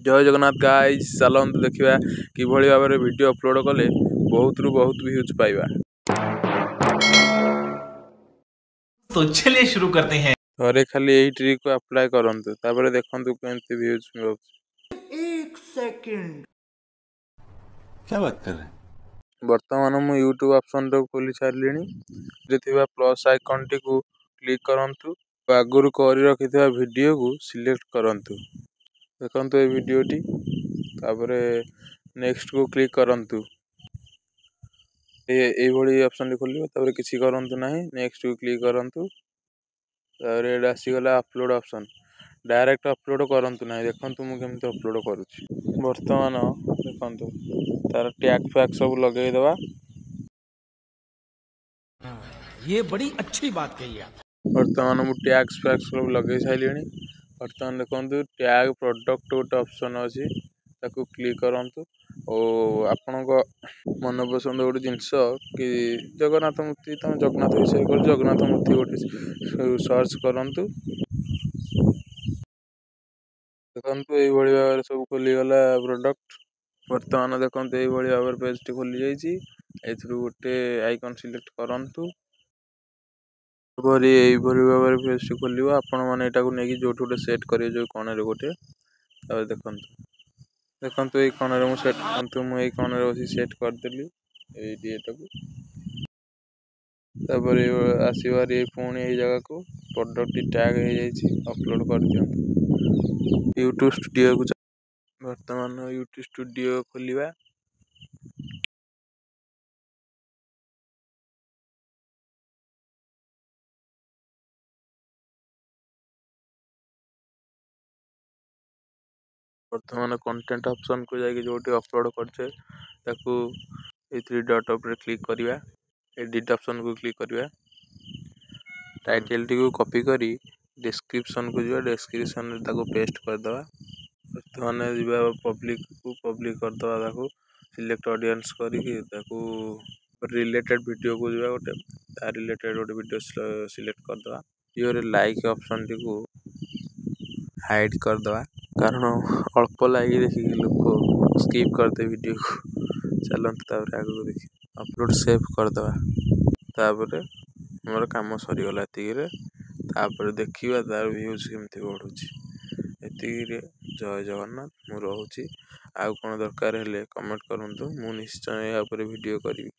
ଜୟ Jagannath guys, ଚାଲନ୍ତୁ ଦେଖିବା କିଭଳି ଭାବରେ ଭିଡ଼ିଓ ଅପଲୋଡ଼ କଲେ ବହୁତରୁ ବହୁତ ଭ୍ୟୁଜ୍ ପାଇବା। तो चलिए शुरू करते हैं। ଥରେ ଖାଲି ଏଇ ଟ୍ରିକ୍କୁ ଆପ୍ଲାଏ କରନ୍ତୁ, ତାପରେ ଦେଖନ୍ତୁ କେମିତି ଭ୍ୟୁଜ୍ ମିଳୁଛି। क्या बात कर रहे हैं? ବର୍ତ୍ତମାନ ମୁଁ ୟୁଟ୍ୟୁବ୍ ଅପସନ୍ଟାକୁ ଖୋଲି ସାରିଲିଣି। ଏଥିରେ ଥିବା ପ୍ଲସ୍ ଆଇକନ୍ଟିକୁ କ୍ଲିକ୍ କରନ୍ତୁ। ଆଗରୁ କରି ରଖିଥିବା ଭିଡ଼ିଓକୁ ସିଲେକ୍ଟ କରନ୍ତୁ। ଦେଖନ୍ତୁ ଏଇ ଭିଡ଼ିଓଟି, ତାପରେ ନେକ୍ସଟକୁ କ୍ଲିକ୍ କରନ୍ତୁ। ଏଇଭଳି ଅପସନ୍ଟି ଖୋଲିବ। ତାପରେ କିଛି କରନ୍ତୁ ନାହିଁ, ନେକ୍ସଟକୁ କ୍ଲିକ୍ କରନ୍ତୁ। ତାପରେ ଏଇଟା ଆସିଗଲା ଅପଲୋଡ଼ ଅପସନ୍। ଡାଇରେକ୍ଟ ଅପଲୋଡ଼ କରନ୍ତୁ ନାହିଁ, ଦେଖନ୍ତୁ ମୁଁ କେମିତି ଅପଲୋଡ଼ କରୁଛି। ବର୍ତ୍ତମାନ ଦେଖନ୍ତୁ, ତାର ଟ୍ୟାଗ୍ ଫ୍ୟାଗ୍ ସବୁ ଲଗେଇଦେବା। ये बड़ी अच्छी बात कही आप। ବର୍ତ୍ତମାନ ମୁଁ ଟ୍ୟାଗ୍ସ ଫ୍ୟାଗ୍ସ ସବୁ ଲଗେଇ ସାରିଲିଣି। ବର୍ତ୍ତମାନ ଦେଖନ୍ତୁ, ଟ୍ୟାଗ୍ ପ୍ରଡ଼କ୍ଟ ଗୋଟେ ଅପସନ୍ ଅଛି, ତାକୁ କ୍ଲିକ୍ କରନ୍ତୁ ଓ ଆପଣଙ୍କ ମନପସନ୍ଦ ଗୋଟେ ଜିନିଷ କି ଜଗନ୍ନାଥ ମୂର୍ତ୍ତି, ତୁମେ ଜଗନ୍ନାଥ ବିଷୟରେ କରୁଛ, ଜଗନ୍ନାଥ ମୂର୍ତ୍ତି ଗୋଟେ ସର୍ଚ୍ଚ କରନ୍ତୁ। ଦେଖନ୍ତୁ, ଏଇଭଳି ଭାବରେ ସବୁ ଖୋଲିଗଲା ପ୍ରଡ଼କ୍ଟ। ବର୍ତ୍ତମାନ ଦେଖନ୍ତୁ, ଏଇଭଳି ଭାବରେ ପେଜ୍ଟି ଖୋଲି ଯାଇଛି। ଏଥିରୁ ଗୋଟେ ଆଇକନ୍ ସିଲେକ୍ଟ କରନ୍ତୁ। ତାପରେ ଏଇଭଳି ଭାବରେ ପେଜ୍ଟି ଖୋଲିବ। ଆପଣମାନେ ଏଇଟାକୁ ନେଇକି ଯେଉଁଠି ଗୋଟେ ସେଟ୍ କରିବେ, ଯେଉଁ କଣରେ ଗୋଟେ। ତାପରେ ଦେଖନ୍ତୁ, ଏଇ କଣରେ ମୁଁ ସେଟ୍ କରନ୍ତୁ। ମୁଁ ଏଇ କଣରେ ବସି ସେଟ୍ କରିଦେଲି ଏଇଠି ଏଇଟାକୁ। ତାପରେ ଆସିବ ଭାରି ପୁଣି ଏଇ ଜାଗାକୁ। ପ୍ରଡ଼କ୍ଟଟି ଟ୍ୟାଗ୍ ହେଇଯାଇଛି, ଅପଲୋଡ଼ କରିଦିଅନ୍ତୁ। ୟୁଟ୍ୟୁବ୍ ଷ୍ଟୁଡ଼ିଓକୁ, ବର୍ତ୍ତମାନ ୟୁଟ୍ୟୁବ୍ ଷ୍ଟୁଡ଼ିଓ ଖୋଲିବା। ବର୍ତ୍ତମାନ କଣ୍ଟେଣ୍ଟ ଅପସନ୍କୁ ଯାଇକି ଯେଉଁଠି ଅପଲୋଡ଼ କରିଛେ, ତାକୁ ଏଇ ଥ୍ରୀ ଡଟ୍ ଉପରେ କ୍ଲିକ୍ କରିବା, ଏଡ଼ିଟ୍ ଅପସନ୍କୁ କ୍ଲିକ୍ କରିବା। ଟାଇଟେଲ୍ଟିକୁ କପି କରି ଡେସ୍କ୍ରିପସନ୍କୁ ଯିବା, ଡେସ୍କ୍ରିପସନ୍ରେ ତାକୁ ପେଷ୍ଟ କରିଦେବା। ବର୍ତ୍ତମାନ ଯିବା ପବ୍ଲିକକୁ, ପବ୍ଲିକ କରିଦେବା ତାକୁ। ସିଲେକ୍ଟ ଅଡ଼ିଏନ୍ସ କରିକି ତାକୁ ରିଲେଟେଡ଼ ଭିଡ଼ିଓକୁ ଯିବା, ଗୋଟେ ତା ରିଲେଟେଡ଼ ଗୋଟେ ଭିଡ଼ିଓ ସିଲେକ୍ଟ କରିଦେବା। ଭିଡ଼ିଓରେ ଲାଇକ୍ ଅପସନ୍ଟିକୁ ହାଇଡ଼୍ କରିଦେବା, କାରଣ ଅଳ୍ପ ଲାଇକ୍ ଦେଖିକି ଲୋକ ସ୍କିପ୍ କରିଦେବେ ଭିଡ଼ିଓକୁ। ଚାଲନ୍ତୁ ତାପରେ ଆଗକୁ ଦେଖି ଅପଲୋଡ଼ ସେଭ୍ କରିଦେବା। ତାପରେ ଆମର କାମ ସରିଗଲା ଏତିକିରେ। ତାପରେ ଦେଖିବା ତାର ଭ୍ୟୁଜ୍ କେମିତି ବଢ଼ୁଛି। ଏତିକିରେ ଜୟ ଜଗନ୍ନାଥ, ମୁଁ ରହୁଛି। ଆଉ କ'ଣ ଦରକାର ହେଲେ କମେଣ୍ଟ କରନ୍ତୁ, ମୁଁ ନିଶ୍ଚୟ ଏହା ଉପରେ ଭିଡ଼ିଓ କରିବି।